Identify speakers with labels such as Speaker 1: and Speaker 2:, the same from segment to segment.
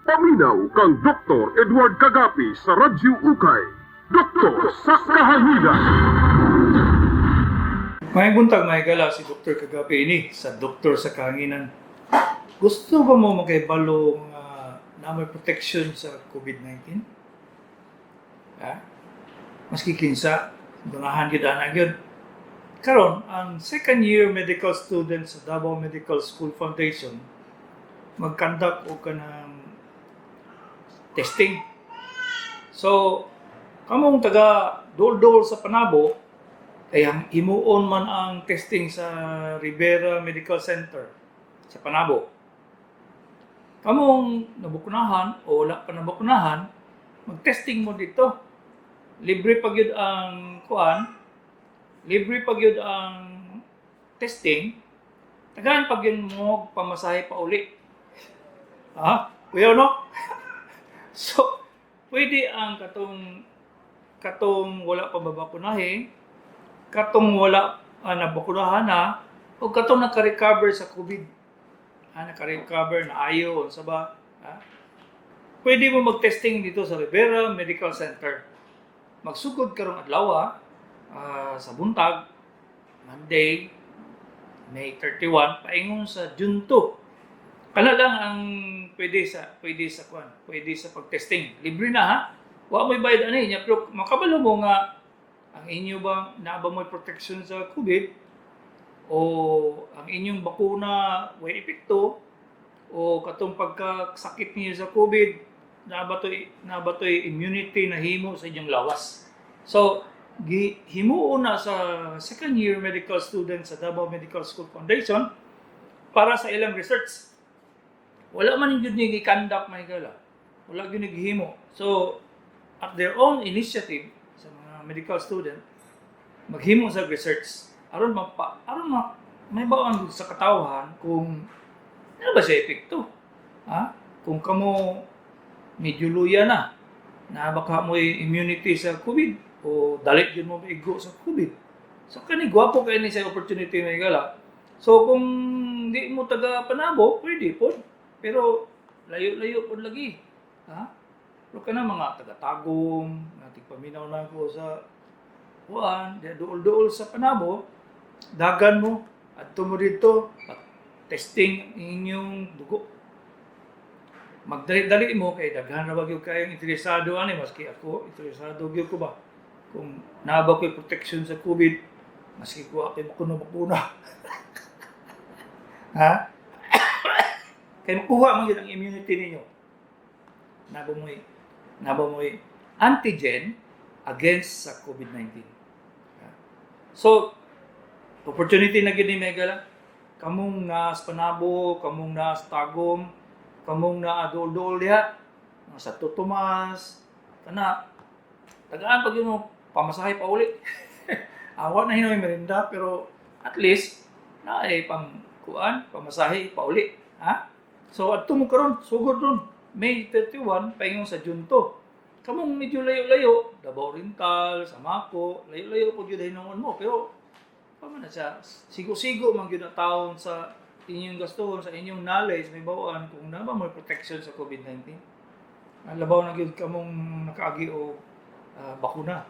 Speaker 1: Paminaw kang Dr. Edward Kagapi sa Radyo Ukay. Doktor sa Kahanginan.
Speaker 2: Maayong buntag, mga higala, si Dr. Kagapi ini sa Doktor sa Kahanginan. Gusto ba mo makahibalo nga naa may protection sa COVID-19? Ha? Maski kinsa, ganahan gyud ana gyud. Karon, ang second year medical student sa Davao Medical School Foundation mag-conduct og kanang testing. So, kamong taga duol-duol sa Panabo, kay ang himuon man ang testing sa Rivera Medical Center sa Panabo. Kamong nabakunahan o wala pa nabakunahan, mag-testing mo dito. Libre pa gyud ang kuan, libre pa gyud ang testing. Tagaan pa gyud mo pamasahe pa uli. Ha? Kuya, no? So, pwede ang katong wala pa babakunahin, katong wala nabakunahan na, o katong naka-recover sa COVID. Naka-recover na ayo, unsa ba? Ha? Pwede mo mag-testing dito sa Rivera Medical Center. Magsugod karong adlaw sa buntag, Monday, May 31, paingon sa June 2. Kana lang ang pwede sa kwan, pwede sa pag-testing. Libre na, ha. Wa mo'y bayad ani niya, pero makabalo mo nga ang inyo bang naa ba mo'y protection sa COVID o ang inyong bakuna way epekto o katong pagkasakit niyo sa COVID naa ba to'y immunity na himo sa inyong lawas. So, gihimuon na sa second year medical student sa Davao Medical School Foundation para sa ilang research. Wala man gyud ni gi-conduct, mga higala. Wala gyud ni gihimo. So, at their own initiative sa mga medical student, maghimo sa research aron ma may bawaan sa katawhan kung ano ba siya epekto. Ha? Kung kamo medyo luya na, na baka mo'y immunity sa COVID o dali gyud mo maigo sa COVID. So kani gwapo kay ni sa opportunity, mga higala. So kung di mo taga Panabo, pwede po. Pero layo-layo po lagi. Ha? Pero kana mga taga-Tagum, nga tigpaminaw na ko sa kuan, di duol-duol sa Panabo, dagan mo, adto mo dito, at testing ang inyong dugo. Magdali-dali mo kay daghan ra ba gyud kayong interesado ani, maski ako interesado gyud ko ba kung naa ba ko'y protection sa COVID maski ko ako'y bakuna bakuna, ha, kay makuha man gyud ang immunity ninyo, naa ba mo'y antigen against sa COVID-19. Ha? So opportunity na gyud ni, mga higala. Kamong nas Panabo, kamong nas Tagum, kamong na duol-duol diha sa Santo Tomas, kana tagaan pag yun mo pamasahe pa uli. Awa na hinoy merinda, pero at least na ay pang kuan, pamasahe pa uli, ha. So adto mo karon, sugod ron May 31 paingon sa June 2. Kamong medyo layo-layo, Davao Oriental, sa Mako, layo-layo po gyud hinuon mo, pero pa man na siya, sigo-sigo man gyud ang taon sa inyong gastuhon, sa inyong knowledge, may bawaan kung naa ba mo protection sa COVID-19. Ang labaw na gyud kamong nakaagi og bakuna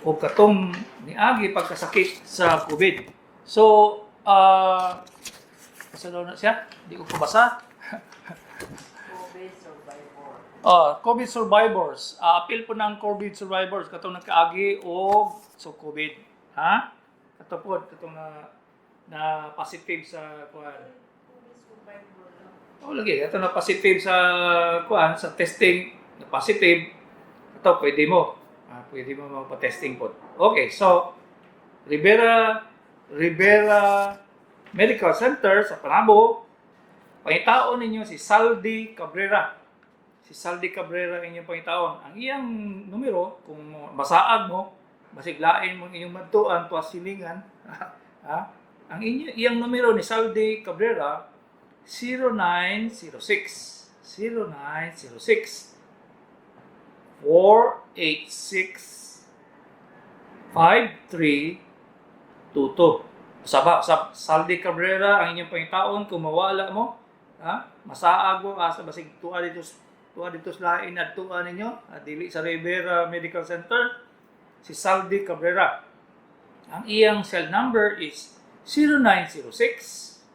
Speaker 2: o katong niagi pagkasakit sa COVID. So, asa daw na siya? Di ko kabasa.
Speaker 3: COVID survivor.
Speaker 2: COVID survivors. Apil po ng COVID survivors katong nakaagi og so COVID. Ha? Kato po, katong na positive sa kuan.
Speaker 3: COVID survivor, no?
Speaker 2: Oh, lagi kato na positive sa kuan, sa testing, na positive. Ito pwede mo. Pwede mo magpa-testing po. Okay, so Rivera Medical Center sa Panabo, pangitaon ninyo si Saldi Cabrera. Si Saldi Cabrera inyong pangitaon. Ang iyang numero, kung masaag mo, masiglain mo ang inyong madtuan, tuwas silingan, ha? Ang iyang numero ni Saldi Cabrera, 0906 0906 486 5322. Usaba, usab, Saldi Cabrera ang inyong pangitaon kung mawala mo, ha? Masaag mo, asa basig tuwa dito. Tuwa dito sa lain adtuan ninyo, dili sa Rivera Medical Center, si Saldi Cabrera. Ang iyang cell number is 0906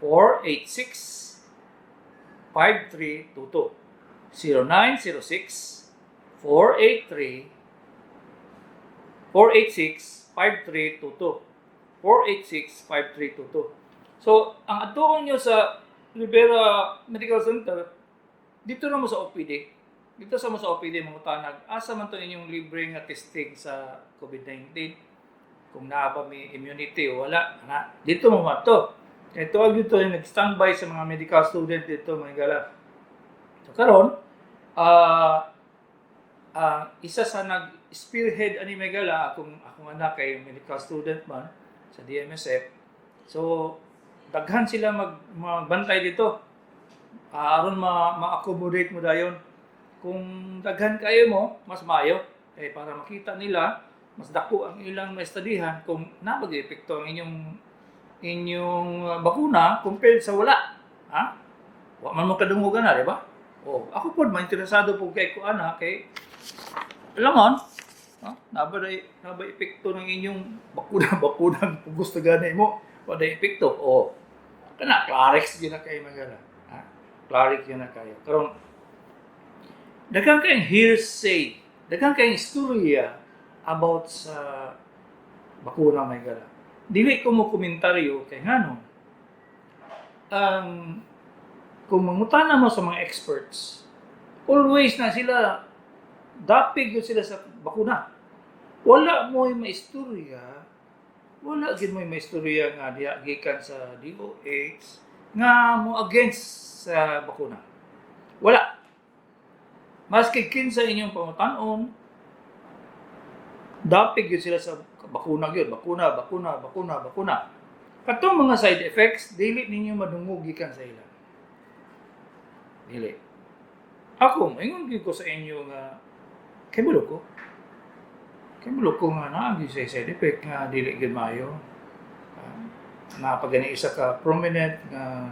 Speaker 2: 486 5322. 0906 483 486 5322. 486 5322. So, ang adtuon nyo sa Rivera Medical Center, dito na mo sa OPD. Dito sa mo sa OPD mangutanag, asa man to inyong libre nga testing sa COVID-19? Kung naa ba may immunity o wala, ana. Dito mo mato. Kaya tuwag dito yung nag-standby sa mga medical student dito, mga gala. So karon, isa sa nag-spearhead ani Megala, akong anak kay medical student man sa DMSF. So daghan sila magbantay dito. Aron ma-accommodate mo dayon. Kung daghan kayo mo, mas maayo kay para makita nila mas dako ang ilang maestadihan kung nabag epekto ang inyong inyong bakuna compared sa wala. Ha? Wa man mo kadungog na, di ba? Oh, ako pod mainteresado po kay ko ana kay alam ha? Naba epekto ng inyong bakuna bakuna pugos na gani mo, wala epekto. Oh. Kana Clarex gyud na kay magala. Ha? Clarex gyud na kayo. Karon daghan kayong hearsay, daghan kayong istorya about sa bakuna, may gala. Dili ko mo komentaryo kay ngano. Ang kung mangutana mo sa mga experts, always na sila dapig yun sila sa bakuna. Wala mo'y maistorya, wala gid mo'y maistorya nga diha gikan sa DOH nga mo against sa bakuna. Wala. Maski kinsa inyong pangutan-on, dapig yun sila sa bakuna gyud, bakuna, bakuna, bakuna, bakuna. Katong mga side effects, dili ninyo madungog gikan sa ila. Dili. Ako, moingon gyud ko sa inyo nga kay ko. Kay ko nga naa gyud sa side effect nga dili gyud maayo. Naa pa gani isa ka prominent nga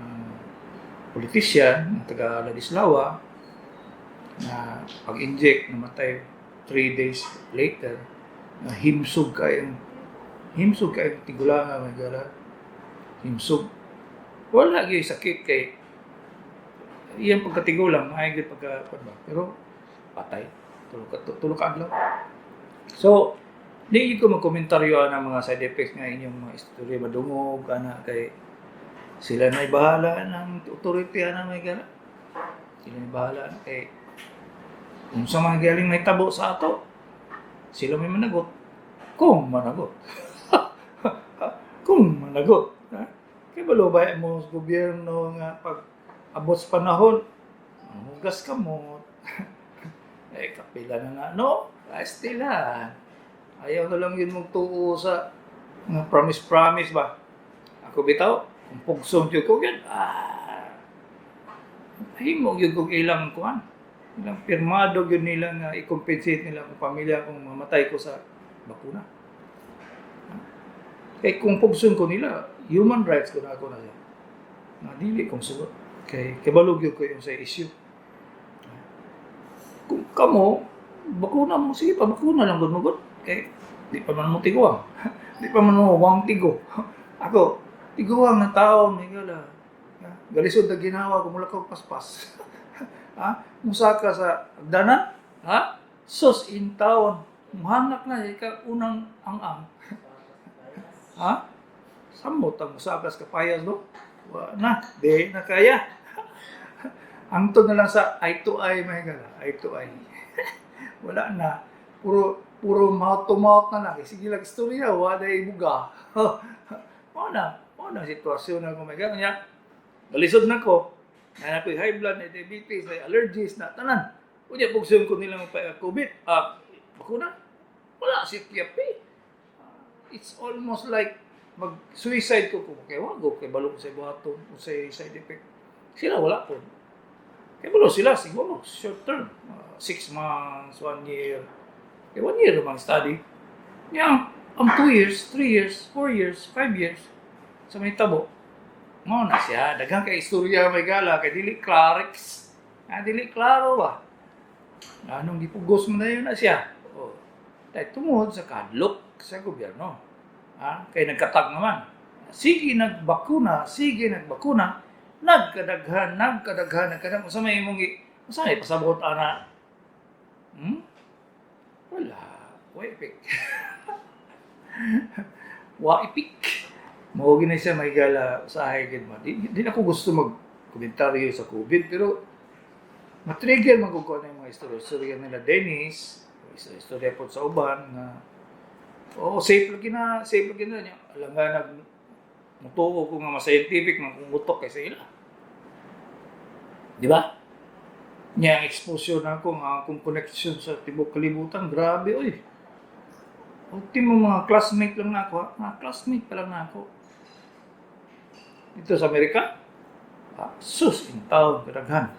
Speaker 2: politician nga taga Ladislawa na pag-inject, namatay 3 days later, na himsog kayong tigulangan, may gala, himsog, wala gyud sakit kay iyang pagkatigulang ay gyud pagka kuan ba, pero patay tulo ka adlaw. So di ko magkomentaryo ang mga side effects nga inyong mga istorya madungog ana kay sila na'y bahala ng authority ana, may gala, sila na'y bahala kay kung sa mga galing may tabo sa ato, sila may managot kung managot kung managot, ha? Kay balo ba mo sa gobyerno nga pag abot sa panahon hugas ka mo eh kapila na nga no. Still ha, ayaw na lang yun magtuo sa nga promise promise ba. Ako bitaw kung pugson gyud ko gyud, himo gyud kog ilang kuan, ilang pirmado gyud nila nga i-compensate nila akong pamilya kung mamatay ko sa bakuna. Kay kung pugson ko nila, human rights ko na ako na siya. Na dili kong sugot. Kay kabalo gyud ko yung sa issue. Kung kamo, bakuna mo, sige pa, bakuna lang gud mo gud. Kay di pa man mo tiguang. Di pa man mo wang tigo. Ako, tiguang na tao, may gala. Galisod na ginawa, kumula ko paspas. Ha? Musaka sa dana, ha? Sus in town. Muhangak na ika unang ang-ang. Ha? Samot ang musakas kapayas no? Wa na, di na kaya. Angtod na lang sa eye to eye, may gala, eye to eye. Wala na. Puro puro mouth to mouth na lang. Sige lang istorya, wala ibuga. Mao na sitwasyon na ko, may gala niya. Galisod na ko. Na ako'y high blood, na diabetes, na allergies, na tanan. Unya pugsun ko nilang pa COVID, bakuna. Wala si Kiapi. It's almost like mag-suicide ko kung kay wago kay balo ko sa buhaton o sa side effect. Sila wala po. Kay balo sila siguro short term, 6 months, 1 year. Kay 1 year man study. Yang ang 2 years, 3 years, 4 years, 5 years sa may tabo. Mao na siya, daghan kay istorya, may gala, kay dili Clarex. Ah, dili klaro ba? Anong gipugos mo na yun na siya? O, dahil tungod sa kadlok sa gobyerno. Ah, kay nagkatag naman. Sige nagbakuna, nagkadaghan, nagkadaghan, nagkadaghan. Unsa may imong unsa may pasabot ana? Wala. Wa ipik. Wa ipik. Mao gina siya may gala sa gid mo. Di na ko gusto mag komentaryo sa COVID, pero matrigger man ko na yung mga istorya. Istorya nila Dennis, istorya po sa uban nga oo, safe lagi na niya. Alam nga nag mutuo ko nga mas scientific man kung utok kaysa ila. Di ba? Niya ang exposure na ako nga akong connection sa tibok kalibutan, grabe oy. Ultimo mga classmate lang na ako, ha? Mga classmate pa lang na ako. Dito sa Amerika, ah, sus, in town, kadaghan.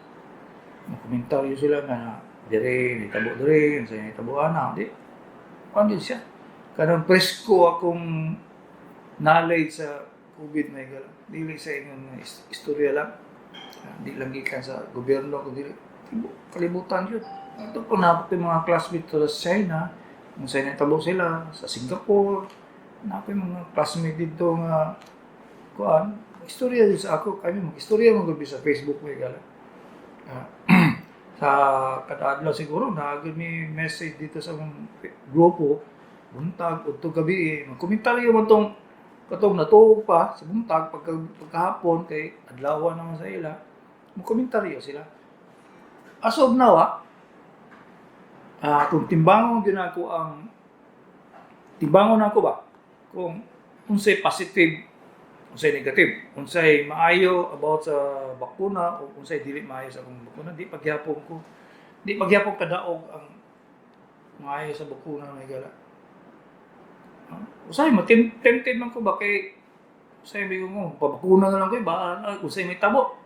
Speaker 2: Makomentaryo sila nga, dire, nitabo dire, sa nitabo ana, di. Kuan din siya. Kanang presko akong knowledge sa COVID may gala. Dili sa inyong istorya lang. Ah, di lang gikan sa gobyerno, kundi tibuok kalibutan yun. Ito po na yung mga classmate to sa China, kung sa nitabo sila, sa Singapore, na yung mga classmate dito nga kuan, istorya din sa ako, kami mag-istorya mo gabi sa Facebook may gala. Ah, sa kada adlaw siguro na may message dito sa among grupo buntag udto gabi eh, magkomentaryo man tong katong natuog pa sa buntag pagka, pagkahapon kay adlaw naman sa ila, magkomentaryo sila. As of now, ah, kung timbangon gyud ako ang timbangon ako ba kung unsay positive, unsay negative, unsay maayo about sa bakuna o unsay dili maayo sa akong bakuna, di pagyapon ko, di pagyapon kadaog ang maayo sa bakuna may gala. Ha? Usay matim-tempted man ko ba kay usay may ko pabakuna na lang ko ba usay may tabo.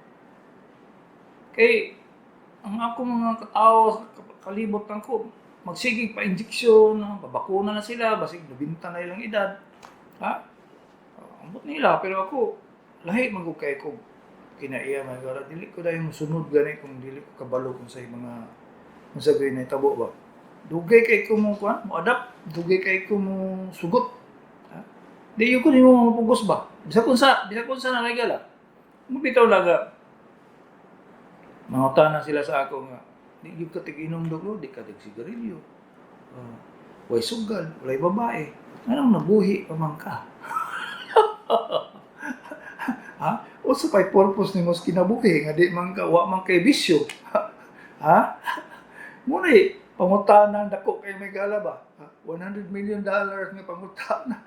Speaker 2: Kay ang ako mga katao sa kalibot lang ko magsigig pa injection, babakuna na sila, basig 90 na ilang edad. Ha? Ambot nila, pero ako lahi man gud kay ko kinaiya man gara, dili ko dayon mosunod gani kung dili ko kabalo kung sa mga kung sa gay nahitabo ba. Dugay kay ko mo kuan, mo adapt, dugay kay ko mo sugot. Ha? Di yun ko nimo mapugos ba. Bisag kung sa na gala. Mubitaw laga. Mangutana sila sa ako nga, di gyud ka tig-inom dog, di ka tig sigarilyo. Way sugal, walay babae. Anong nabuhi pa man ka? Ha? Unsa pa'y purpose nimo sa kinabuhi nga di man ka wa man kay bisyo? Ha? Muna eh, pangutana dako kay may gala ba? Ha? $100 million nga pangutana.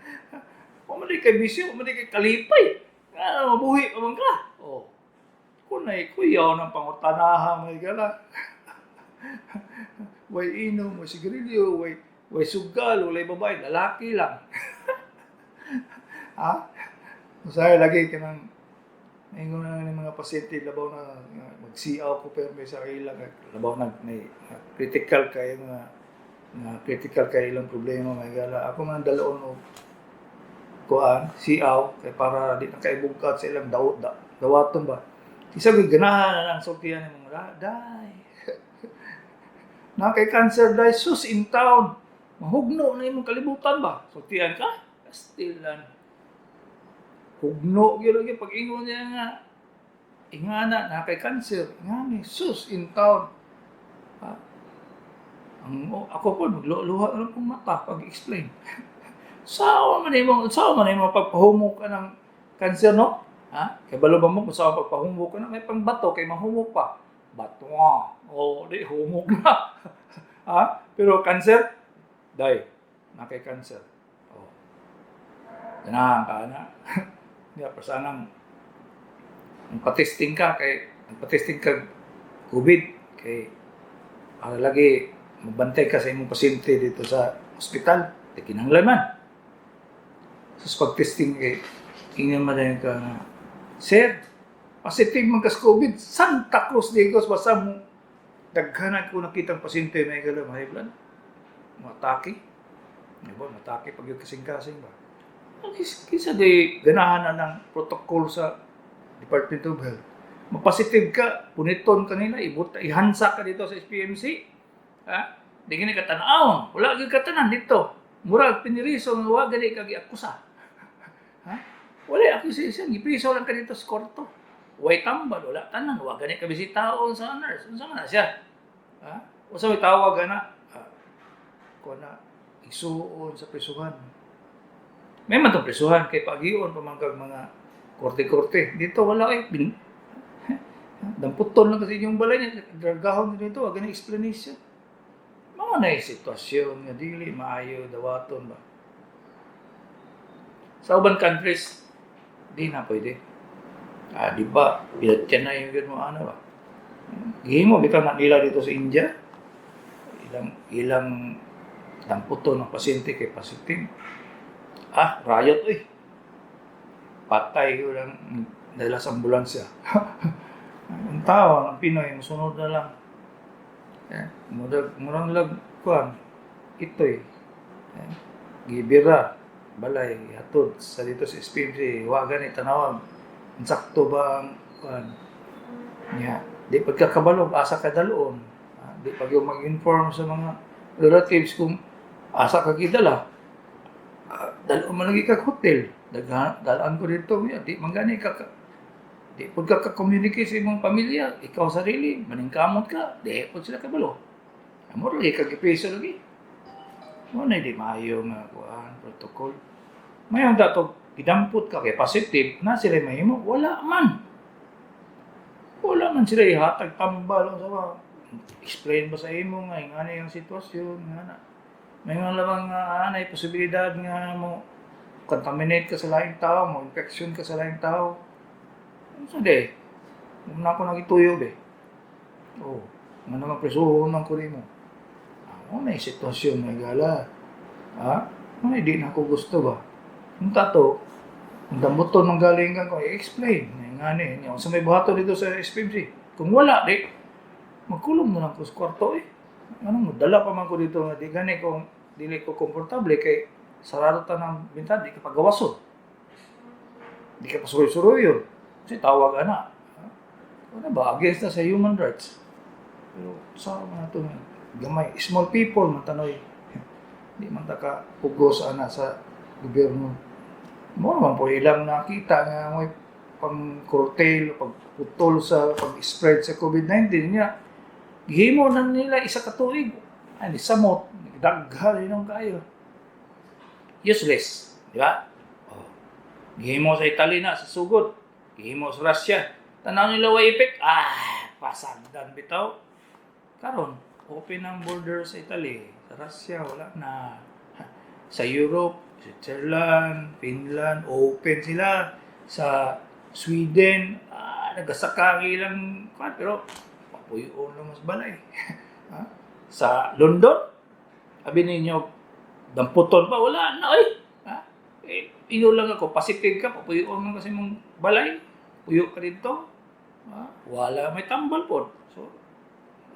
Speaker 2: Wa man di kay bisyo, wa man di kay kalipay. Ah, mabuhi pa man ka. Oh. Kunay kuyaw ng pangutanahan may gala. Way inom, way sigarilyo, way sugal, walay babae, lalaki lang. Ha? Masaya lagi ka ng Ingon na ng mga pasyente labaw na nga magsiaw ko pero may sa ilang labaw na may nga critical kayo nga nga critical kay ilang problema may gala ako man daloon og kuan siaw kay para di na kaibugkat sa ilang daw, da, dawaton ba. Isa gyud ganahan na lang sultihan ng mga day na kay cancer day, sus in town, mahugno na imong kalibutan ba, sultihan ka kastilan, hugno gyud lagi pag ingon niya nga ingana na kay cancer ingani, sus in town. Ha? Ang oh, ako po magluha na lang pong mata pag explain. Sawa man imo pagpahumok ka ng cancer, no? Ha? Kay balo ba mo kung sawa pagpahumok ka na may pangbato kay mahumok pa. Bato nga. Oh, di humok na. Ha? Pero cancer, day, na kay cancer. Oh. Ganahan ka na. Di ba, pasanang magpa-testing ka kay magpa-testing ka COVID kay para lagi magbantay ka sa imong pasyente dito sa ospital, di kinahanglan man. Sus, pag-testing kay ingnan man din ka nga, "Sir, positive man kas COVID." Santa Cruz Digos, basta mo daghan ako nakitang pasyente may gala high blood. Matake. Di ba? Matake pag yung kasing-kasing ba. Kisa di ganahan na ng protocol sa Department of Health. Mapositive ka, puniton ka nila, ibuta, ihansa ka dito sa SPMC. Ha? Di gini ka tan-awon. Wala gyud ka tanan dito. Murag piniriso nga wa gali ka giakusa. Ha? Wala accusation, gipriso lang ka dito sa korto. Way tambal, wala tanan, wa gani ka bisitaon sa nurse. Unsa man na siya? Ha? Unsa may tawag ana? Ah, kuha na igsuon sa prisuhan. May man tong prisuhan kay pagion pa man kag mga korte-korte. Dito wala eh. Damputon lang kasi yung balay niya. Dragahon niya dito. Wag na explanation. Mga na yung sitwasyon nga dili maayo dawaton ba. Sa uban countries, di na pwede. Ah, di ba? Pilatyan na yung mo ano ba? Gihimo bitaw na nila dito sa India. Ilang ilang damputon ng pasyente kay positive. Ah, riot eh. Patay ko lang dala sa ambulansya. Ang tao, ang Pinoy, musunod na lang. Eh, murag, murang lag, kuan, itoy. Eh, gibira, balay, hatod sa dito sa SPMC, wa gani tanawag. Sakto ba ang kuan? Nya, di pagkakabalog asa ka daloon. Ah, di pag yung mag-inform sa mga relatives kung asa ka gidala. Ah, daloon man lagi kag hotel. Daghan dalaan ko dito, ya, di man gani ka, di pud ka ka-communicate sa imong pamilya, ikaw sarili, maningkamot ka, di pud sila kabalo. Amo lagi ka gipiso lagi. Mo na di maayo nga kuan protocol. Mayon dato gidampot ka kay positive na sila mahimo, wala man. Wala man sila ihatag tambal sa ba. Explain ba sa imo nga ingana yung sitwasyon nga na. May nga lamang nga anay posibilidad nga mo contaminate ka sa laing tao, mo infection ka sa laing tao. Ano de? Muna ako nagituyo be. Oh, nga naman presuhon man ko nimo. Ako na yung sitwasyon na gala. Ha? Ano, di na ako gusto ba? Ang tato, ang damuton ng galing ka ko, i-explain. Nga ni, niya, sa may buhato dito sa SPMC. Kung wala, di, magkulong na lang ko sa kwarto eh. Anong dala pa man ko dito nga di gani kung dili ko komportable kay sarado ta ng bintana, di ka pagawason. Di ka pasuroy-suroy yun. Kasi tawag ana. Ha? Ano ba? Against na sa human rights. Pero sa mga ito, gamay, small people, man tanoy. Di man ta ka pugos ana sa gobyerno. Mo naman po ilang nakita nga may pang curtail, pagputol sa pag-spread sa COVID-19 niya. Gihimo na nila isa ka tuig. Ay, samot, daghan rin kayo. Useless, di ba? Oh. Gihimo sa Italy na sa sugod. Gihimo sa Russia. Tanaw nila way effect. Ah, pasagdan bitaw. Karon, open ang border sa Italy. Sa Russia, wala na. Sa Europe, Switzerland, Finland, open sila. Sa Sweden, ah, nagasaka ang ilang kwan, pero papuyoon lang mas balay. Ha? Sa London, sabi ninyo, damputon pa, wala na, oy. Ha? Eh, ino lang ako, positive ka, papuyoon lang kasi mong balay, puyo ka dito. Ha? Wala, may tambal po. So,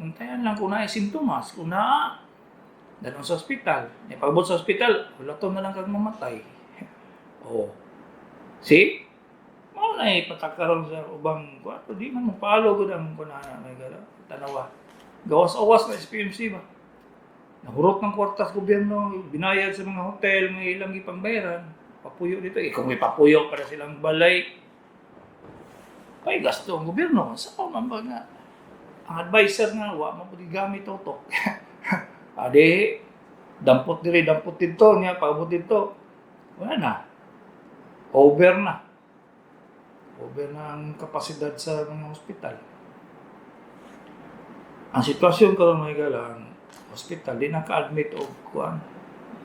Speaker 2: hintayan lang kung naay sintomas, kung naa, dalon sa ospital. E pagbot sa ospital, wala to na lang kag mamatay. Oh. See? Mao na patakaron sa ubang kwarto, di man mapalo gud ang kunana may gala. Tanawa. Gawas-awas na SPMC ba? Nahurot ng kwarta sa gobyerno, binayad sa mga hotel, may ilang ipangbayaran. Papuyo dito. Eh, kung may papuyo para silang balay, pay gasto ang gobyerno. Sa man ba nga? Ang advisor nga, wa man pud gamit utok. Adi, dampot diri, dampot dito, niya, paabot dito. Wala na. Over na. Over na ang kapasidad sa mga ospital. Ang sitwasyon karon mga higala, ang hospital di naka-admit og kuan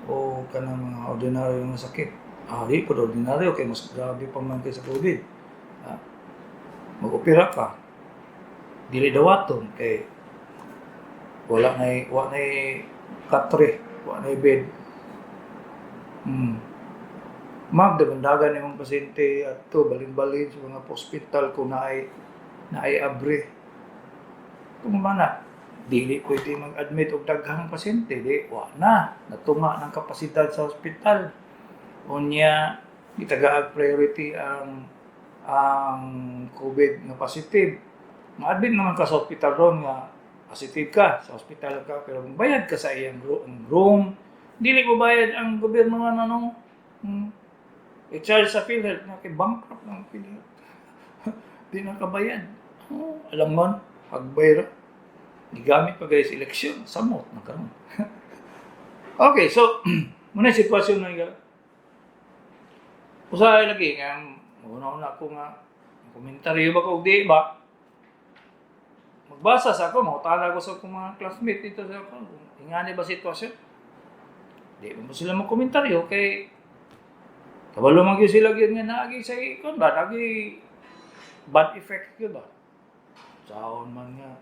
Speaker 2: o kanang mga ordinaryo nga sakit. Ah, di po ordinaryo kay mas grabe pa man kay sa COVID. Ah, mag-opera ka. Dili dawaton kay wala nay wa nay katre, wa nay bed. Magdagandagan imong pasyente adto balin-balin sa mga hospital kung naay naay abre. Kung mana dili pwede mag-admit og daghang pasyente, di wa na natunga ng kapasidad sa hospital. Unya gitagaag priority ang Ang COVID nga positive, ma-admit naman ka sa hospital ron nga positive ka, sa hospital ka, pero bayad ka sa iyang room, dili mo bayad ang gobyerno nga ano, I-charge sa PhilHealth na kay bankrupt ng PhilHealth. Di na kabayad. Oh, alam mo, hagbay ra. Gigamit pa guys eleksyon, samot na karon. Okay, so muna yung sitwasyon na nga. Usahay lagi nga una-una ko nga komentaryo ba ko og di ba? Magbasa sa ako, mangutana ko sa akong mga classmate dito sa ako. Ingani ba sitwasyon? Di mo sila magkomentaryo kay kabalo man gyud sila gyud nga naagi sa ikon ba, naagi bad effect gyud ba. Saon man nga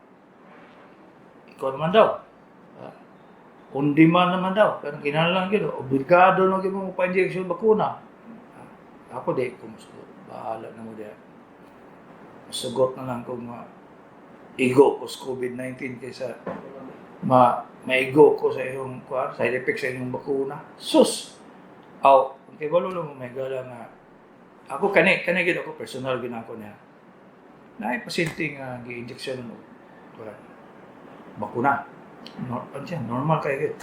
Speaker 2: ikaw naman daw. Ah, on demand naman daw. Pero kinahanglan gyud, obligado na gyud mo pa-injection bakuna. Ah, ako di ko musugot. Bahala na mo diha. Musugot na lang kung ma igo ko sa COVID-19 kaysa ma maigo ko sa iyong kuan, side effect sa inyong bakuna. Sus! Aw, kay balo lang mo may gala nga ako kani kani gyud ako personal gyud ako niya. Naay pasyente nga gi-injection mo kuan bakuna. No, ano siya, normal kay gyud.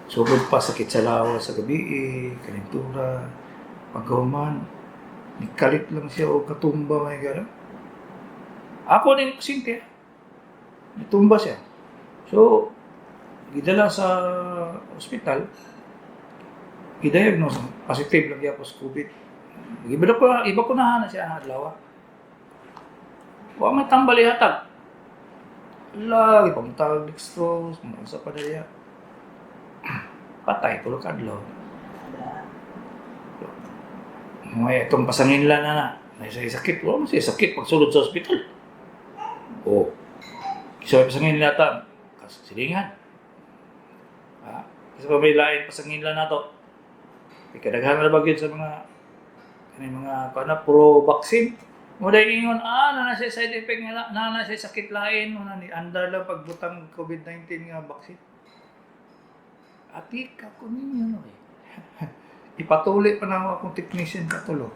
Speaker 2: Sugod pa sakit sa lawas sa gabi, eh, kalintura, pagkahuman, nikalit lang siya o katumba may gala. Ako din pasyente, nitumba siya. So, gidala sa ospital, gidiagnose, positive lang gyapon sa COVID. Iba ko, iba ko na siya ang adlaw. Wa may tambal ihatag. Lagi pamutag dextrose, mga sa pa daya. Patay tulo ka adlaw. Mga itong pasanginlan na na. May say sakit, wala mo siya sakit pagsulod sa ospital. Oh. Kisa may pasanginlan ta, silingan. Ha? Kisa pa may lain pasanginlan na to. Ikadaghan na ba gyud sa mga kani mga kana pro vaccine. Mo dai ingon ah na na siya side effect nga na na siya sakit lain mo na ni andar lang pagbutang COVID-19 nga vaccine. Atika ko ninyo no eh. Ipatuli pa na ako akong technician katulo.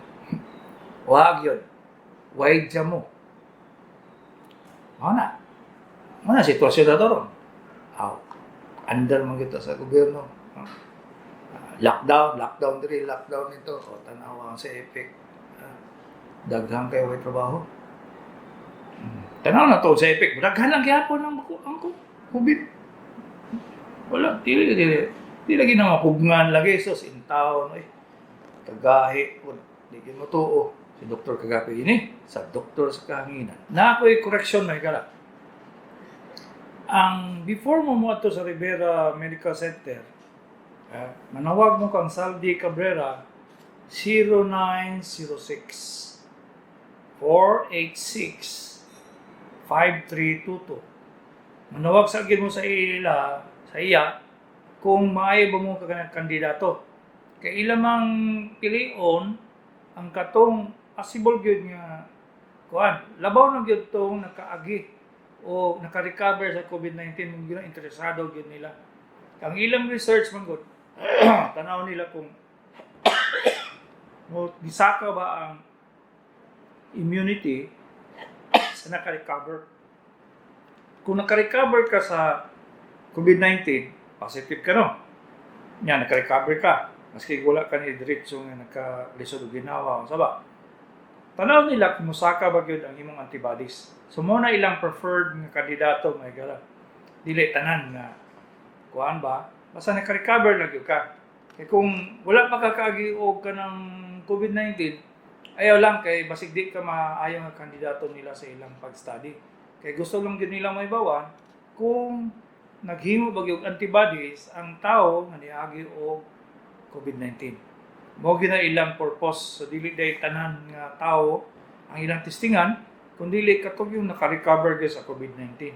Speaker 2: Wag yun. Wide siya mo. Mao na. Mao na sitwasyon na to ron. Aw. Andar man kita sa gobyerno. Ah, lockdown, lockdown diri, lockdown nito. O tanawa ang sa effect. Ah, daghan kayo way trabaho. Tanaw na to sa effect. Daghan lang gyapon ang ang COVID. Wala, dili dili. Di lagi na mapugngan lagi sus in town eh. Kagahi pud di gyud mo tuo si Dr. Kagapi ini sa doktor sa kahanginan. Na ako'y correction may kala. Ang before mo mo ato sa Rivera Medical Center, eh, manawag mo kang Saldi Cabrera 0906 486 5322. Manawag sa gid mo sa ila sa iya kung maayo ba mo ka kanang kandidato. Kay ila mang pilion ang katong possible gyud nga kuan, labaw na gyud tong nakaagi o naka-recover sa COVID-19 mo gyud interesado gyud nila. Ang ilang research man gud, tanaw nila kung mo gisaka ba ang immunity sa naka-recover. Kung naka-recover ka sa COVID-19, positive ka no. Nya naka-recover ka. Maski wala ka ni diretso nga naka-lisod og ginawa unsa ba. Tanaw nila kung mosaka ba gyud ang imong antibodies. So mo na ilang preferred nga kandidato may gala. Dili tanan nga kuan ba, basta naka-recover na gyud ka. Kay kung wala pa ka kaagi og kanang COVID-19, ayaw lang kay basig di ka maayo nga kandidato nila sa ilang pag-study. Kay gusto lang gyud nila mahibawan kung naghimo ba gyud antibodies ang tao nga niagi og COVID-19. Mao gyud na ilang purpose. So dili day tanan nga tao ang ilang testingan kun dili katong yung naka-recover gyud sa COVID-19.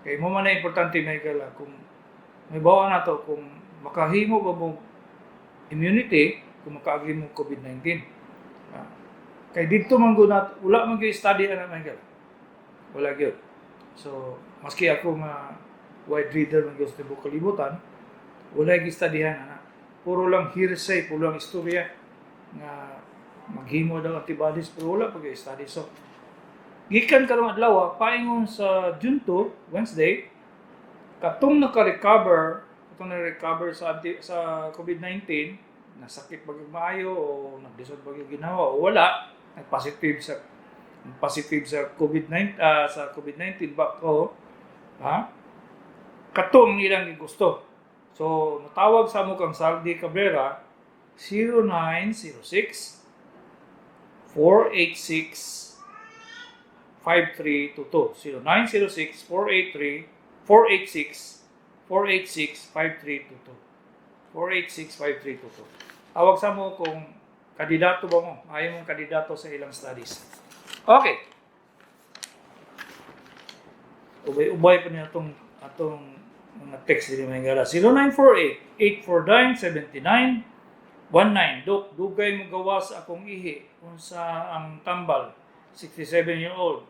Speaker 2: Kay mo man na importante Michael ah, kung may bawa na to kung makahimo ba mo immunity kung makaagi mo COVID-19. Ah, kay didto man gud nat wala man gyud study ana Michael. Wala gyud. So maski ako nga wide reader man gyud sa tibuok kalibutan, wala gyud studyhan ana. Puro lang hearsay, puro lang istorya nga Maghimo daw antibodies, pero wala pa study. So gikan karong adlaw, paingon sa June 2, Wednesday, katong naka-recover sa COVID-19, nasakit ba gyud maayo o naglisod ba gyud ginawa o wala, nag-positive sa positive sa COVID-19 sa COVID-19 ba ko, ha, kato ang ilang gusto. So natawag sa amo kang Saldi Cabrera, 0906 486 5322, 0906 483 486 486 5322, 486 5322. Tawag sa mo kung kandidato ba mo, ayaw mong kandidato sa ilang studies. Okay. Ubay-ubay pa niya atong atong mga text diri, mga higala. 0948 849 79 19. Dok, dugay mo gawas akong ihi. Unsa ang tambal? 67 year old.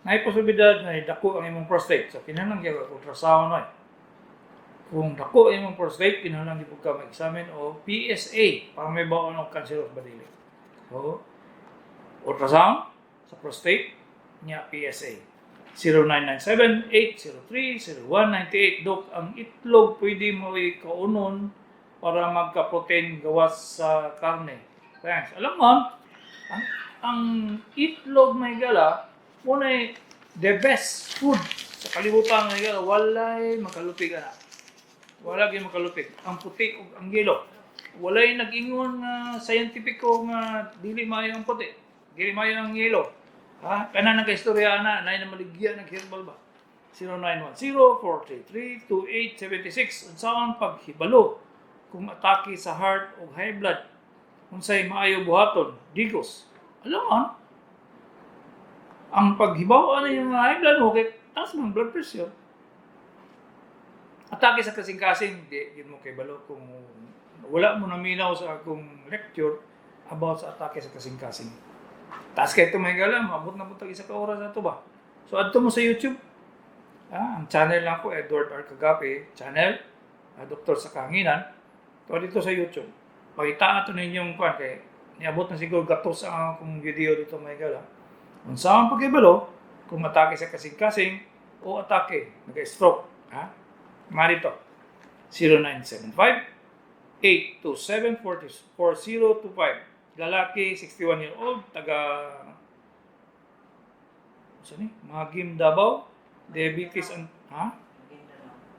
Speaker 2: Naay posibilidad na dako ang imong prostate. So kinahanglan gyud ka ultrasound oy. Kung dako ang imong prostate, kinahanglan gyud ka mag-examine o PSA para may baon og cancer ba dili. So ultrasound sa prostate nya PSA. 0997-803-0198. Dok, ang itlog pwede mo ikaunon para magka-protein gawas sa karne? Thanks. Alam mo, ang itlog, may gala, muna the best food sa kalibutan, may gala. Walay makalupig ana. Wala gyud makalupig. Ang puti ug ang yellow. Walay nag-ingon nga scientific ko nga dili maayo ang puti. Dili maayo ang yellow. Ha? Kana nang kaistorya ana, nay na maligya ng herbal ba? 0910-433-2876. Unsaon paghibalo kung atake sa heart o high blood? Unsay maayo buhaton? Digos. Alam mo, ang paghibaw ano yung high blood mo, kay taas man blood pressure. Atake sa kasing-kasing, di yun mo kay balo kung wala mo naminaw sa akong lecture about sa atake sa kasing-kasing. Taas kay ito, may gala, maabot na po tag isa ka oras na to ba? So adto mo sa YouTube. Ah, ang channel lang ko, Edward R. Kagapi channel, Doktor sa Kahanginan. To dito sa YouTube. Pakita ato ninyong kuan kay niabot na siguro gatos ang akong video dito, may gala. Unsa ang pagkibalo kung atake sa kasing-kasing o atake nag-stroke, ha? Marito. 0975 827 4025. Lalaki, 61 year old, taga saan ni? Magim Davao, diabetes ang, ha?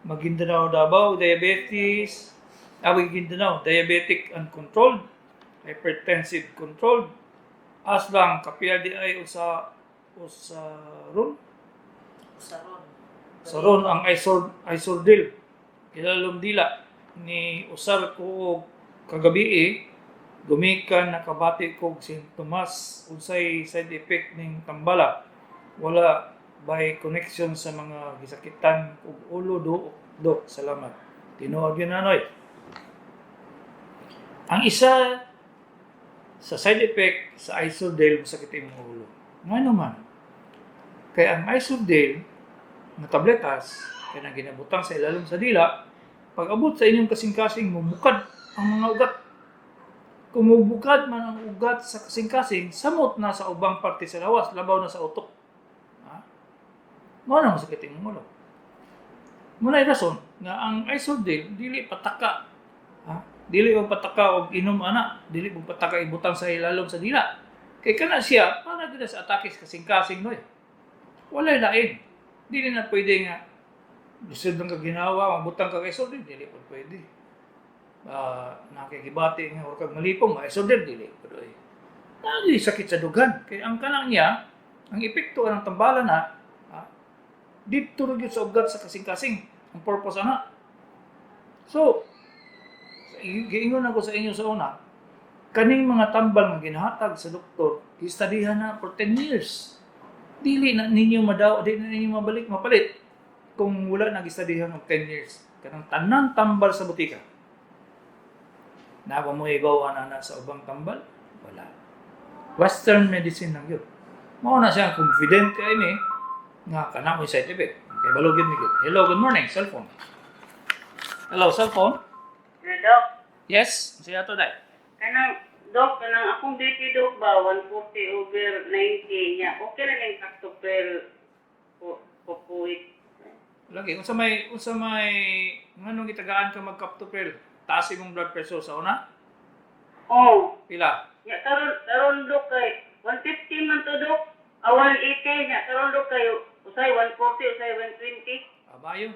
Speaker 2: Maguindanao, Davao, diabetes, Maguindanao, diabetic uncontrolled, hypertensive controlled, aslang kapila di ay usa usaron.
Speaker 3: Saron.
Speaker 2: Saron ang isordil ilalom dila ni usar ko og kagabi eh, gumikan nakabati kog sintomas. Unsay side effect ning tambala? Wala by connection sa mga gisakitan og ulo do, dok? Salamat. Tinuod yun nanoy, ang isa sa side effect sa Isordil, masakit imong ulo. Ngano man? Kay ang Isordil nga tabletas kay nang ginabutang sa ilalom sa dila, pag abot sa inyong kasing-kasing, mubukad ang mga ugat. Kung mubukad man ang ugat sa kasing-kasing, samot na sa ubang parte sa lawas, labaw na sa utok. Ha? Mao na masakit imong ulo. Mao na rason nga ang Isordil dili pataka. Ha? Dili mo pataka og inom ana, dili mo pataka ibutang sa ilalom sa dila. Kay kana siya para gid sa atake sa kasing-kasing noy. Walay lain. Dili na pwede nga lisod lang ka ginawa, magbutang ka kay Isordil, dili po pwede. Nakikibati nga or kag malipong, Isordil, dili po eh. Lagi sakit sa dughan. Kay ang kanang niya, ang epekto ng tambala na, dito rin sa ugat sa kasing-kasing. Ang purpose ana. So, giingon ako sa inyo sa una, kaning mga tambal nga ginahatag sa doktor, gistudyhan na for 10 years. Dili na ninyo madaw, dili na ninyo mabalik, mapalit kung wala na gistudyhan og 10 years. Kanang tanan tambal sa butika. Naa ba mo ibaw ana na sa ubang tambal? Wala. Western medicine lang yun. Mao na siya confident kay ni nga kana mo side effect. Okay, balugin ni gyud. Hello, good morning, cellphone. Hello, cellphone.
Speaker 4: Hello, Dok.
Speaker 2: Yes, siya to dai.
Speaker 4: Kanang Dok, kanang akong BP, Dok, ba, 140 over 90 niya. Okay na yung captopril ko kupuit.
Speaker 2: Lagi unsa may nganong gitagaan ka mag-captopril? Taas imong blood pressure sa una?
Speaker 4: Oh,
Speaker 2: Pila?
Speaker 4: nya karon karon, Dok, kay 150 man to, Dok. Ah, 180 nya karon, Dok, kay usay 140, usay 120.
Speaker 2: Abayo.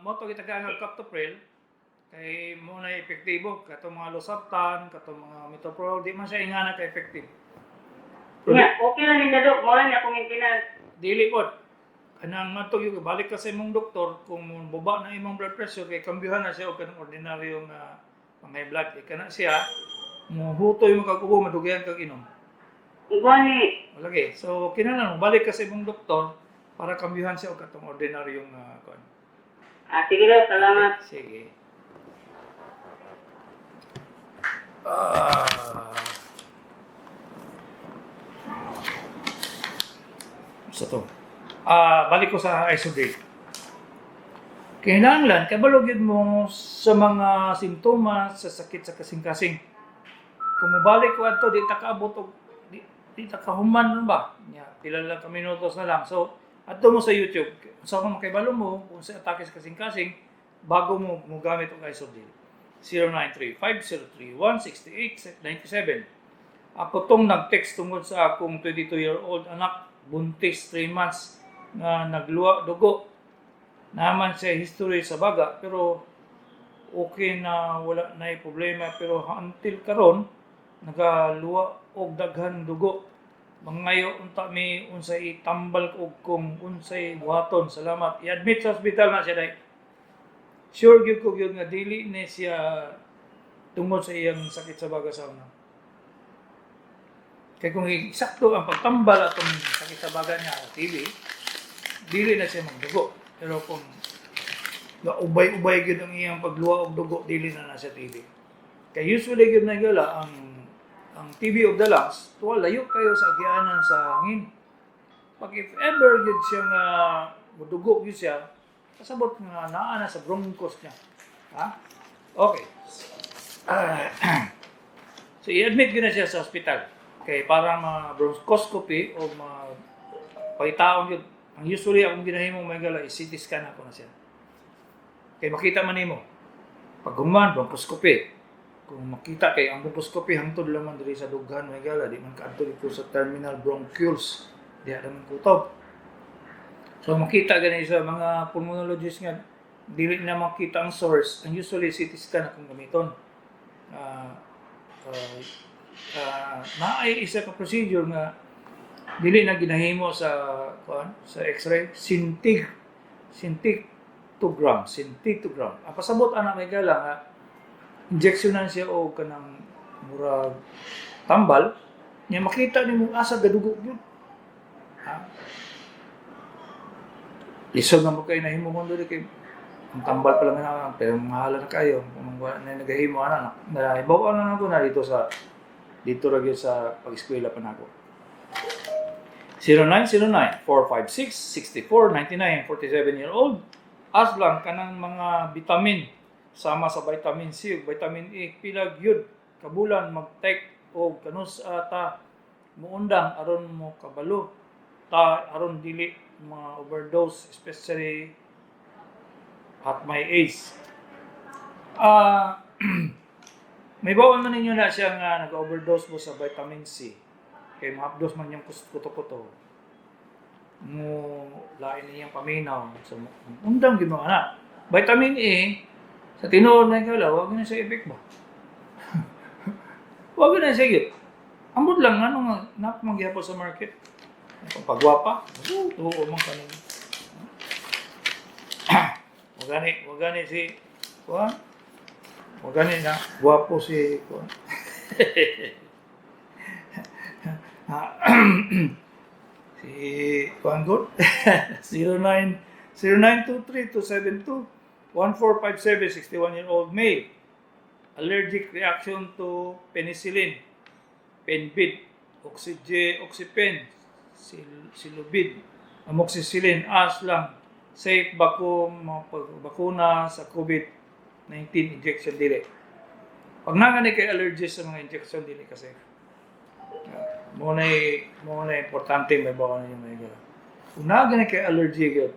Speaker 2: Mo to gitagaan og captopril kay mo na epektibo katong mga losartan, katong mga metoprolol, di man siya ingana ka effective.
Speaker 4: Nya okay na ninyo, Dok, mo na akong maintenance.
Speaker 2: Dili pod. Kanang ngadto gyud balik ka sa imong doktor kung baba na imong blood pressure kay kambyuhan na siya og kanang ordinaryo nga pang high blood. Kay kana siya mohutoy mo kag ubo, madugayan kag inom.
Speaker 4: Gani.
Speaker 2: Lagi. So kinahanglan mo balik ka sa imong doktor para kambyuhan siya og katong ordinaryong kuan.
Speaker 4: Ah, sige, Dok, salamat.
Speaker 2: Sige. Ah. Sa to. Ah, balik ko sa isodate. Kinahanglan kabalo gyud mo sa mga sintomas sa sakit sa kasing-kasing. Kung mobalik ko adto di ta kaabot og di ta kahuman nun ba? Nya, pila lang ka minutos na lang. So, adto mo sa YouTube. Sa kung makibalo mo kung sa atake sa kasing-kasing bago mo mogamit og Isordil. 0935-031-6897. Ako tong nag-text tungod sa akong 22-year-old anak, buntis 3 months, nga nagluwa dugo. Naman siya history sa baga, pero okay na, wala na problema, pero until karon nagaluwa og daghan dugo. Mangayo unta mi unsay itambal og kung unsay buhaton. Salamat. I-admit sa ospital na siya dai. Sure gyud ko gyud nga dili ni siya tungod sa iyang sakit sa baga sa una. Kay kung eksakto ang pagtambal atong sakit sa baga niya sa TB, dili na siya magdugo. Pero kung ubay-ubay gyud ang iyang pagluwa og dugo, dili na na siya TB. Kay usually gyud na gala ang TB of the lungs, tuwa layo kayo sa agianan sa hangin. Pag if ever gyud siya nga mudugo gyud siya, kasabot nga naa na sa bronchus niya. Ha? Okay. Ah, so i-admit gyud na siya sa ospital. Kay para ma bronchoscopy o ma pagitaon gyud. Ang usually akong ginahimo, may gala, is CT scan ako na siya. Kay makita man nimo. Pag human bronchoscopy, kung makita kay ang bronchoscopy hangtod lang man diri sa dughan, may gala, di man kaadto dito sa terminal bronchioles, diha ra man kutob. So makita gani sa mga pulmonologist nga dili na makita ang source, ang usually CT scan akong gamiton. Naay isa ka procedure nga dili na ginahimo sa kuan sa X-ray, scintigram, scintigram. Ang pasabot ana, may gala, nga injectionan siya og kanang murag tambal nya makita nimo asa gadugo gyud. Ha, lisod na mo kay nahimo mo diri kay ang tambal pa lang na, pero mahala na kayo kung wala na nagahimo ana. Na hibaw na nako na dito sa dito ra gyud sa pag-eskwela pa nako. 0909-456-6499, 47-year-old. As lang kanang mga vitamin sama sa vitamin C ug vitamin E, pila gyud kabulan mag-take og kanus ta muundang aron mo kabalo ta aron dili mga overdose, especially at my age? Ah, may bawal man ninyo na siya nga nag-overdose mo sa vitamin C kay mahapdos man yung kuto-kuto mo, lain niyang paminaw. So undang gyud mga anak. Vitamin E sa tinuod na ikaw, wag na siya effect ba, wag na siya gyud. Ambot lang ano nga nap magyapon sa market pagwapa. Oo, man kaning wag gani si kuan, wag gani na gwapo si kuan. Ah, si kuan good. 09 0923 272 1457, 61-year-old male. Allergic reaction to penicillin, Penbid, Oxygen, Oxypen, Silubid, amoxicillin. As lang, safe ba ko bakuna sa COVID-19 injection? Dili. Pag naa gani kay allergies sa mga injection, dili ka safe. Mao na importante may bawa ninyo, mga higala. Kung naa gani kay allergy gyud,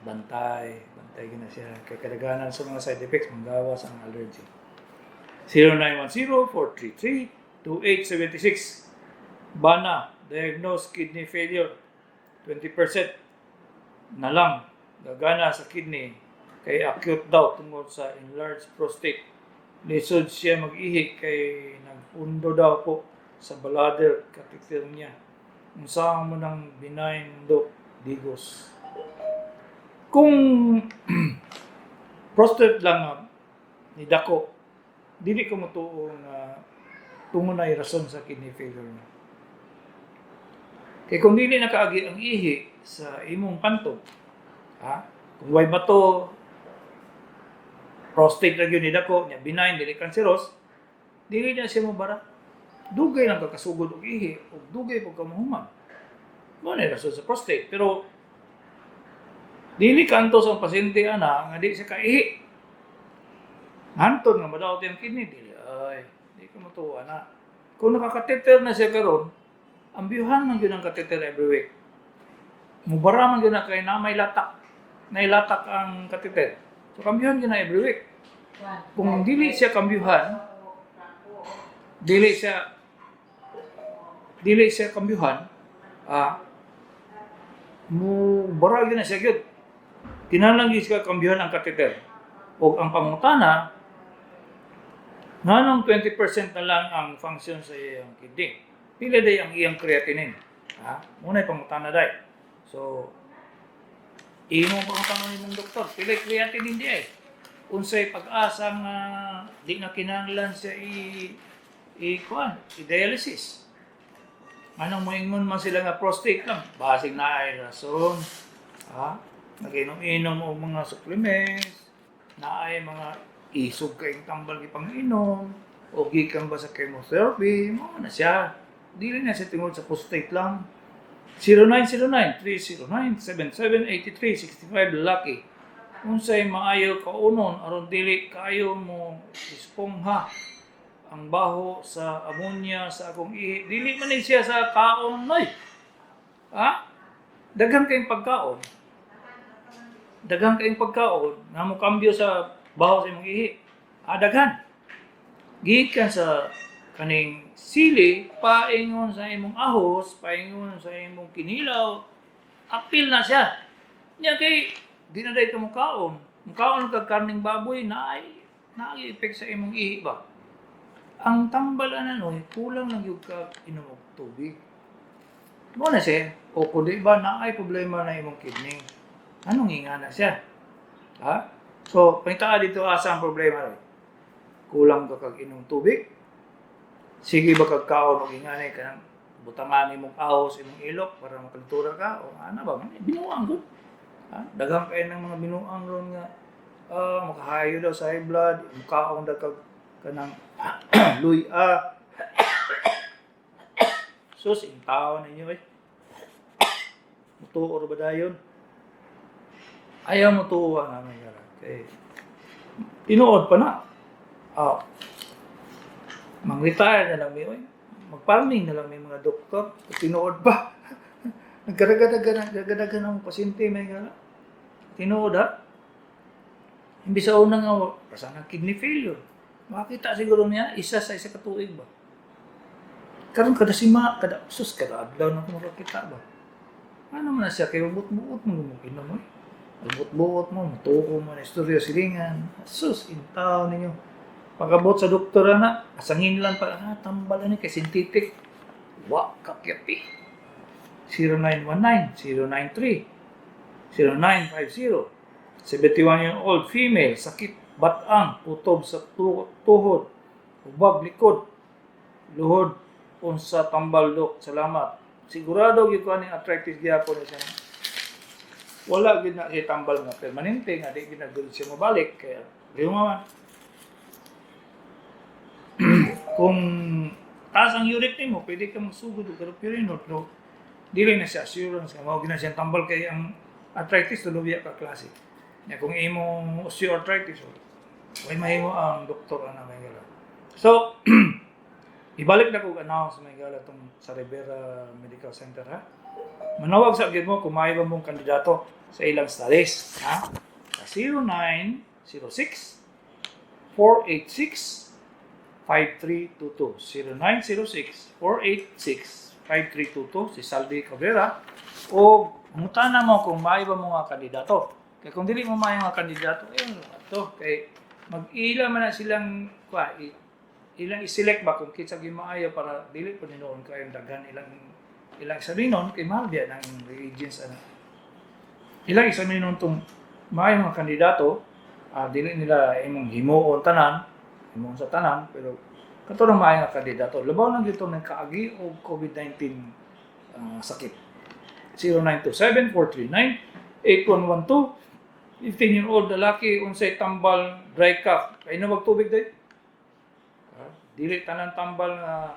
Speaker 2: bantay, bantay gyud na siya kay kadaghanan sa mga side effects manggawas ang allergy. 0910-433-2876. Bana, diagnosed kidney failure, 20% na lang gagana sa kidney kay acute daw tungod sa enlarged prostate. Lisod siya mag-ihi kay nagpundo daw po sa bladder catheter niya. Unsa mo nang benign, Dok Digos? Kung prostate lang nga ni dako, dili ko motuo nga tungod na rason sa kidney failure niya. Kay kung dili nakaagi ang ihi sa imong pantog, ha? Kung way bato, prostate lang gyud ni dako, nya benign, dili cancerous, dili na siya mobara. Dugay lang ka kasugod og ihi ug dugay pud ka mahuman. Mao na rason sa prostate, pero dili kantos ang pasyente ana nga di siya kaihi. Hantod nga madaot yung kidney, dili ay, di ko motuo ana. Kung nakakateter na siya karon, ambyuhan man gyud ang catheter every week. Mubara man gyud na kay na may latak. Nailatak ang catheter. So kambyuhan gyud na every week. Kung dili siya kambyuhan, dili siya kambyuhan, mo bara gyud na siya gyud. Kinahanglan gyud siya kambyuhan ang catheter. Og ang pangutana, nganong 20% na lang ang function sa iyang kidney? Pila day ang iyang creatinine? Ha? Muna pangutana day. So, imo pangutana nimong doktor, pila creatinine di ay? Unsay pag-asa nga di na kinahanglan siya i kuan, i dialysis? Anong moingon man sila nga prostate lang, basig na ay rason. Ha? Nag-inom-inom og mga supplements, naay mga isog kayong tambal gipang-inom, o gikan ba sa chemotherapy, mao na siya. Dili na siya tungod sa prostate lang. 0909-309-7783-65, lalaki. Unsay maayo kaunon aron dili kaayo mo espongha ang baho sa ammonia sa akong ihi? Dili man ni siya sa kaon, noy. Ha? Daghan kayong pagkaon. Daghan kayong pagkaon nga mo kambyo sa baho sa imong ihi. Ah, daghan. Gikan sa kaning sili, paingon sa imong ahos, paingon sa imong kinilaw, apil na siya. Nya kay di na day ka mukaon. Mukaon kag karning baboy na ay naay effect sa imong ihi ba? Ang tambal ana, noy, kulang lang gyud ka inom og tubig. Mo na siya. O kung di ba naay problema na imong kidney. Anong inga na siya? Ha? So, pangitaa dito asa ang problema rin. Kulang ka kag inom tubig. Sige ba kag kaon og ingani kanang butangan imong ahos imong ilok para makaltura ka o ana ba? Binuang gud. Ha? Daghang kay ng mga binuang ron nga makahayo daw sa high blood, mukaon daw kag kanang luya. Sus, intaw ninyo eh. Mutuo ba dayon? Ayaw mo tuo nga may gara. Kay tinuod pa na. Ah, mang-retire na lang mi oy. Mag-farming na lang may mga doktor. Tinuod pa. Nagkaragadagan ang pasyente, may gara. Tinuod ha. Imbis sa una nga basta ng kidney failure. Makita siguro niya isa sa isa ka tuig ba. Karon kada sima, kada sus, kada adlaw na ko makakita ba. Ano man na siya kay buot-buot mo mo inom mo. Buot-buot mo, mutuko mo na istorya silingan. Sus, intaw ninyo. Pagabot sa doktor na, asangin lang pa, tambal ni kay synthetic. Wa kakyapi. 0919 093 0950. 71-year-old female, sakit batang, kutob sa tuhod, ubag likod, luhod, unsa tambal, Dok? Salamat. Sigurado gyud ko ani arthritis gyapon ni siya. Wala gyud na siya tambal nga permanente nga di gyud na gyud siya mabalik kaya rheuma man. Kung taas ang uric nimo, pwede ka magsugod og allopurinol, pero dili na siya assurance nga mao gyud na siyang tambal kay ang arthritis tulo biya ka klase. Nya kung imong osteoarthritis, way mahimo ang doktor ana, may gala. So, ibalik na ko announce, mga higala, tong sa Rivera Medical Center, ha. Manawag sa gyud mo kung maayo ba mong kandidato sa ilang studies, ha? Sa 0906 486 5322. 0906 486 5322, si Salvi Cabrera, o mutana mo kung maayo ba mo nga kandidato. Kay kung dili mo maayo nga kandidato, eh ato kay mag-ila man na silang kwa, ilang i-select ba kung kinsa gyud maayo para dili po ninuon kayong daghan ilang ilang examinon kay mahal biya ng reagents ana. Ilang examinon tong maayo nga kandidato, dili nila imong himuon tanan, himuon sa tanan, pero kato nang maayo nga kandidato. Labaw nang dito nang kaagi og COVID-19 sakit. 0927-439-8112. 15-year-old lalaki, unsay tambal dry cough? Kay na tubig day. Dili tanan tambal nga,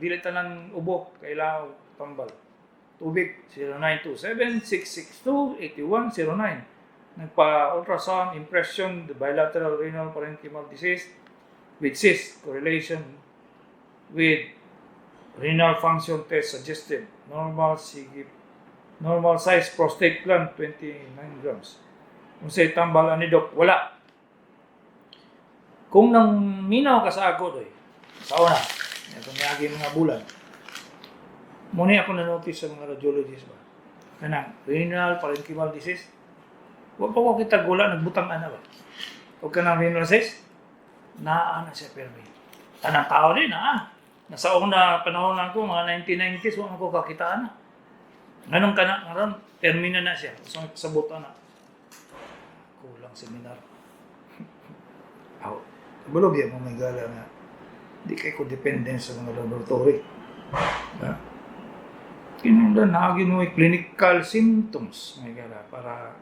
Speaker 2: dili tanan ubo kailangan og tambal. Tubig. 0927-662-8109. Nagpa-ultrasound impression, the bilateral renal parenchymal disease with cyst correlation with renal function test suggested normal sige, normal size prostate gland 29 grams. Unsay tambal ani, dok? Wala. Kung nang minaw ka sa ako doy, sa una, itong miagi mga bulan, muna ako na-notice sa mga radiologist ba? Kanang renal parenchymal disease, wa pa ko kita gula nagbutang ana ba? O kanang renal cyst, naa na siya permi. Tanang tao din, naa. Nasa una panahon lang ko, mga 1990s, wa man ko kakita na. Nganong kana, ngaron, permi na na siya. So, sabot na. Kulang seminar. Aw, kabalo biya mo, mga higala, nga di kay ko dependent sa mga laboratory. Ha? Kinahanglan naagi mo may clinical symptoms, mga higala, para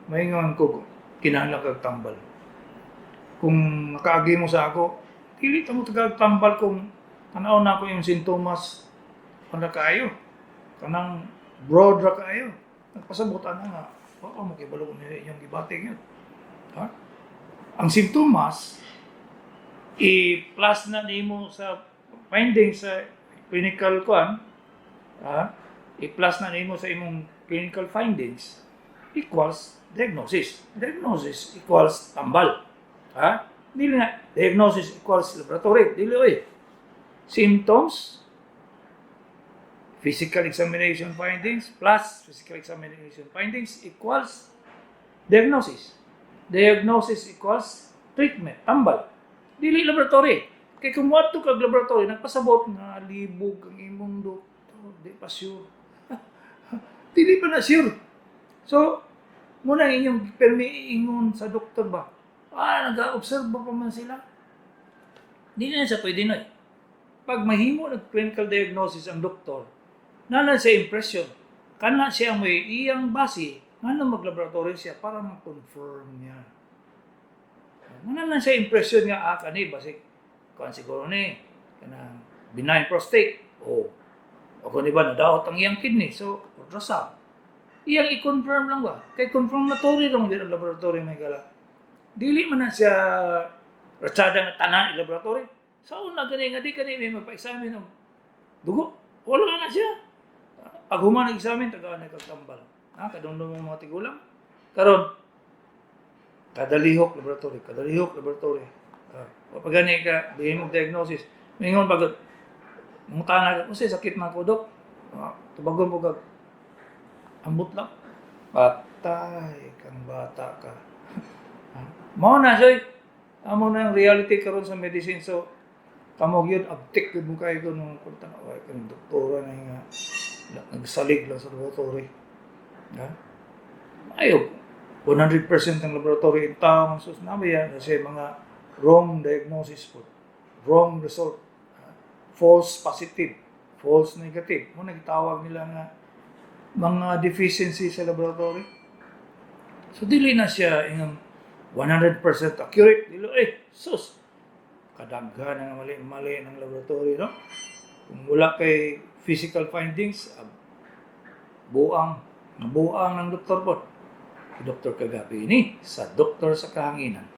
Speaker 2: maingon ko kinahanglan kag tambal. Kung nakaagi mo sa ako, dili ta mo tagag tambal kung tanaw na ako yung sintomas kana kaayo. Kanang broad ra kaayo. Nagpasabot ana nga, wa mo kibalo kung inyong gibati yun. Ha? Ang sintomas, i-plus na nimo sa findings sa clinical kuan, ha? I-plus na nimo sa imong clinical findings equals diagnosis. Diagnosis equals tambal. Ha? Dili na diagnosis equals laboratory. Dili oy. Symptoms, physical examination findings plus physical examination findings equals diagnosis. Diagnosis equals treatment, tambal. Dili laboratory. Kay kung moadto kag laboratory, nagpasabot nga libog ang imong doktor, di pa sure. Dili pa na sure. So, muna ang inyong permi ingon sa doktor ba? Ah, nag-observe pa man sila. Di na siya pwede na eh. Pag mahimo ng clinical diagnosis ang doktor, nana siya impression. Kana siya may iyang base, ngano mag-laboratory siya para ma-confirm niya. Muna na siya impression nga, ah, kani, basig, kuan siguro ni, kanang benign prostate, o, o kung ba, nadaot ang iyang kidney, so, ultrasound. Iyang i-confirm lang ba? Kay confirmatory lang din ang laboratory, mga higala. Dili man na siya ratsada nga tanan i-laboratory. Sa una gani nga di kani may magpa-examine og dugo. Wala na siya. Pag human nag-examine, tagaan na kagtambal. Ha, kadungdong mo mga tigulang. Karon, kadalihok laboratory, kadalihok laboratory. Ah, pag gani ka, bigay mo diagnosis. Mingon pag mutana ka, "Unsay sakit man ko, dok?" Ah, tubagon mo kag ambot lang. Patay kang bata ka. Ah, mao na siya. Amo na ang reality karon sa medicine. So, kamo gyud abtik gyud mo kayo nung kunta na ay kanang doktora na nga nagsalig lang sa laboratory. Ha? Ayo, 100% ang laboratory in town. So, nabi yan kasi mga wrong diagnosis po. Wrong result. Ha? False positive. False negative. Mo nagtawag nila nga mga deficiency sa laboratory. So, dili na siya ingang 100% accurate. Dili, eh, sus! Kadaghan ang mali-mali ng laboratory, no? Kung wala kay physical findings, buang, buang ng doktor po. Si Dr. Kagabi ini sa Doktor sa Kahanginan.